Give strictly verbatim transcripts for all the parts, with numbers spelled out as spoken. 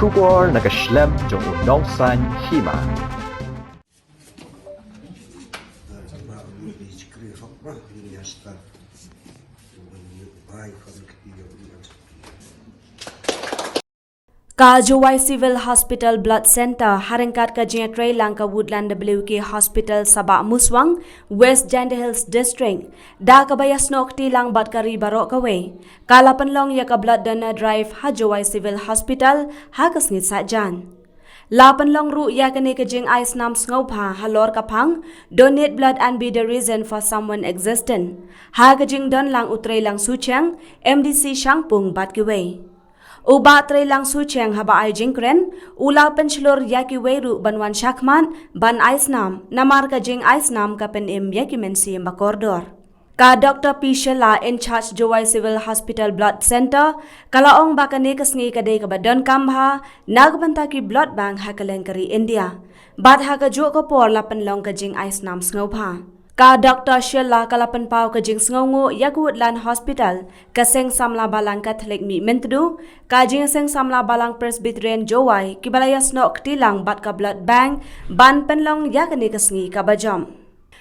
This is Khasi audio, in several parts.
Khubor na ka shlem jong u nongsan hima. Ka Jowai Civil Hospital Blood Centre ha ryngkat ka jingïatreilang ka Woodland W K Hospital Sabah Muswang, West Jaintia Hills District, da kaba ïasnoh kti lang bad ka ri baroh kawei, ka la pynlong ïa ka blood donor drive ha Jowai Civil Hospital ha ka sngi Saitjaiñ. La pynlong ruh ïa kane ka jingai snam sngewbha halor ka phang Donate Blood and Be the Reason for Someone Existent ha ka jingdon lang u Treilang Suchiang, M D C Shangpung bad kiwei. U Bah Treilang Suchiang haba ai jingkren u la pynshlur ïa kiwei ruh ban wan shakhmat ban ai snam, namar ka jingai snam ka pynim ïa ki mynsiem ba kordor. Ka Doctor P Shylla, in charge Jowai Civil Hospital Blood Centre, ka la ong ba kane ka sngi ka dei kaba donkam bha na ka bynta ki blood bank ha kylleng ka ri India. Bad ha kajuh ka por la pynlong ka jingai snam sngewbha. Ka Doctor Shylla ka la pynpaw ka jingsngewnguh ïa ka Woodland Hospital, ka Seng Samla Balang Catholic Mihmyntdu, ka Jingseng Samla Balang Presbyterian Jowai, kiba la ïasnoh kti lang bad ka blood bank ban pynlong ïa kane ka sngi kaba jop.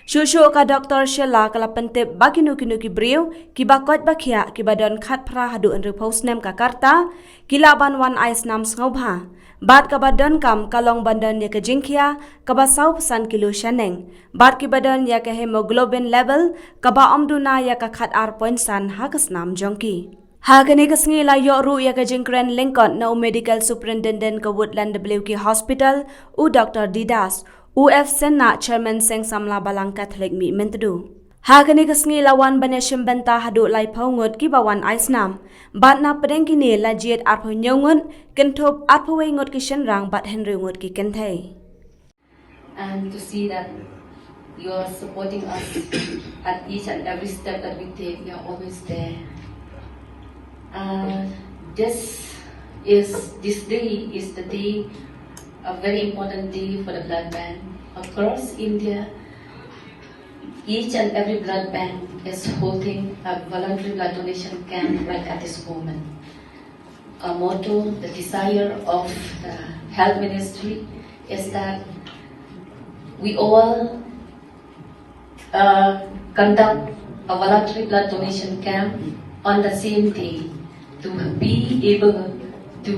Shuh shuh ka Doctor Shylla ka la pyntip ba kino kino ki briew kiba koit ba khiah, kiba don khatphra haduh hynriewphew snem ka rta, ki lah ban wan ai snam sngewbha. Bad kaba donkam ka long ban don ïa ka jingkhia kaba saw phew san kilo shaneng, bad kiba don ïa ka hemoglobin level kaba ym duna ïa ka khatar point san ha ka snam jong ki. Ha kane ka sngi la ïoh ruh ïa ka jingkren lyngkot na u Medical Superintendent ka Woodland W K Hospital, u Doctor D Das, u F Senna, Chairman Seng Samla Balang Catholic Mihmyntdu. Ha kane ka sngi la wan ban ïashim bynta haduh laiphew ngut kiba wan ai snam, bad na pdeng kine la jied arphew hynñiew ngut, kynthup arphew wei ngut ki shynrang bad hynriew ngut ki kynthei. And to see that you are supporting us at each and every step that we take, you are always there. Uh, this is this day is the day, a very important day for the blood bank across India. Each and every blood bank is holding a voluntary blood donation camp right at this moment. A motto, the desire of the health ministry is that we all uh, conduct a voluntary blood donation camp on the same day to be able to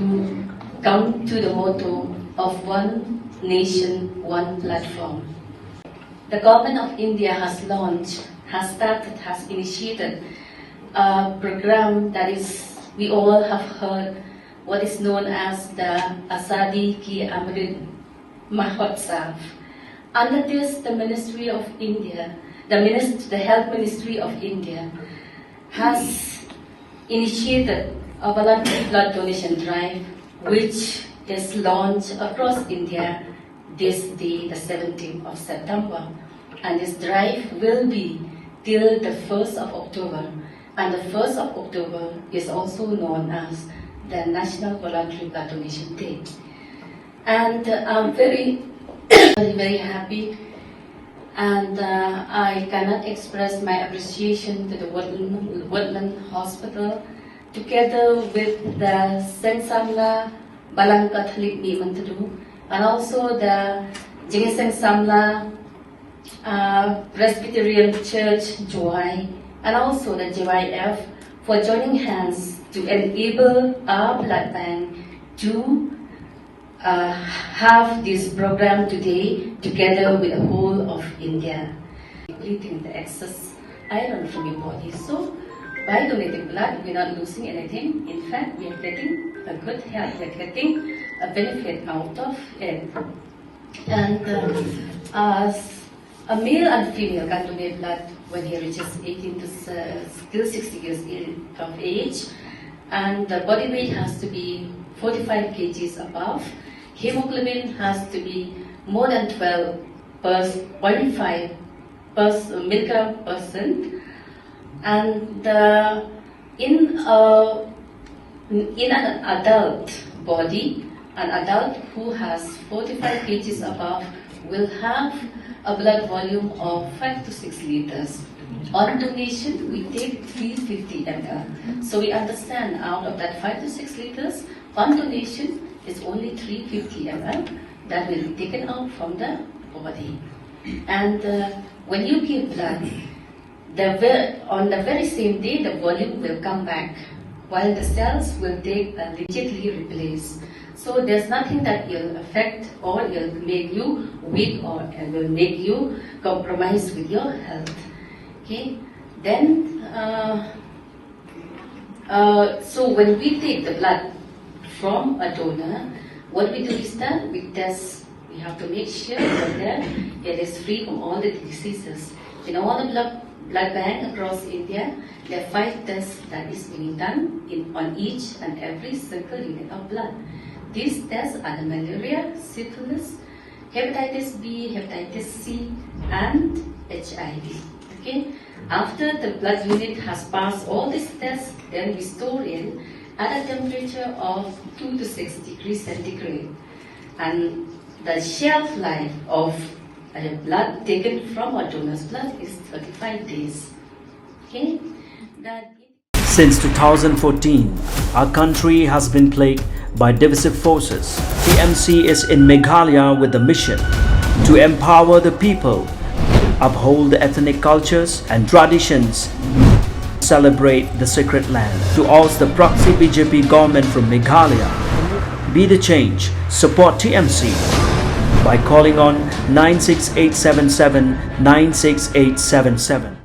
come to the motto of one nation, one platform. The government of India has launched, has started, has initiated a program that is, we all have heard what is known as the Azadi Ki Amrit Mahotsav. Under this, the Ministry of India, the minist-, the Health Ministry of India has initiated a voluntary blood donation drive, which is launched across India this day, the seventeenth of September. And this drive will be till the first of October. And the first of October is also known as the National Voluntary Blood Donation Day. And uh, I'm very, very, very happy. And uh, I cannot express my appreciation to the Woodland, Woodland Hospital, together with the Seng Samla Balang Catholic Mihmyntdu, and also the Jingseng Samla uh, Presbyterian Church Jowai, and also the J Y F for joining hands to enable our blood bank to uh, have this program today together with the whole of India. Depleting the excess iron from your body. So, by donating blood, we're not losing anything. In fact, we are getting a good health, we're getting a benefit out of it. And uh, as a male and female can donate blood when he reaches eighteen to s- till sixty years in, of age, and the body weight has to be forty-five kgs above. Hemoglobin has to be more than twelve per point five per milligram percent, and uh, in a in an adult body, an adult who has forty-five kgs above will have a blood volume of five to six liters. On donation, we take three fifty milliliters. So we understand out of that five to six liters, on donation, It's only three fifty milliliters that will be taken out from the body. And uh, when you give blood, the ve- on the very same day, the volume will come back, while the cells will take a immediately replace. So there's nothing that will affect or will make you weak or uh, will make you compromise with your health. Okay, then uh, uh, so when we take the blood from a donor, what we do is that we test. We have to make sure that it is free from all the diseases. In all the blood, blood bank across India, there are five tests that is being done in, on each and every single unit of blood. These tests are the malaria, syphilis, hepatitis B, hepatitis C, and H I V. Okay. After the blood unit has passed all these tests, then we store it at a temperature of two to six degrees centigrade, and the shelf life of a blood taken from a donor's blood is thirty-five days. Okay. That Since two thousand fourteen, our country has been plagued by divisive forces. T M C is in Meghalaya with the mission to empower the people, uphold the ethnic cultures and traditions, celebrate the sacred land. To oust the proxy B J P government from Meghalaya, be the change, support T M C by calling on nine six eight seven seven nine six eight seven seven.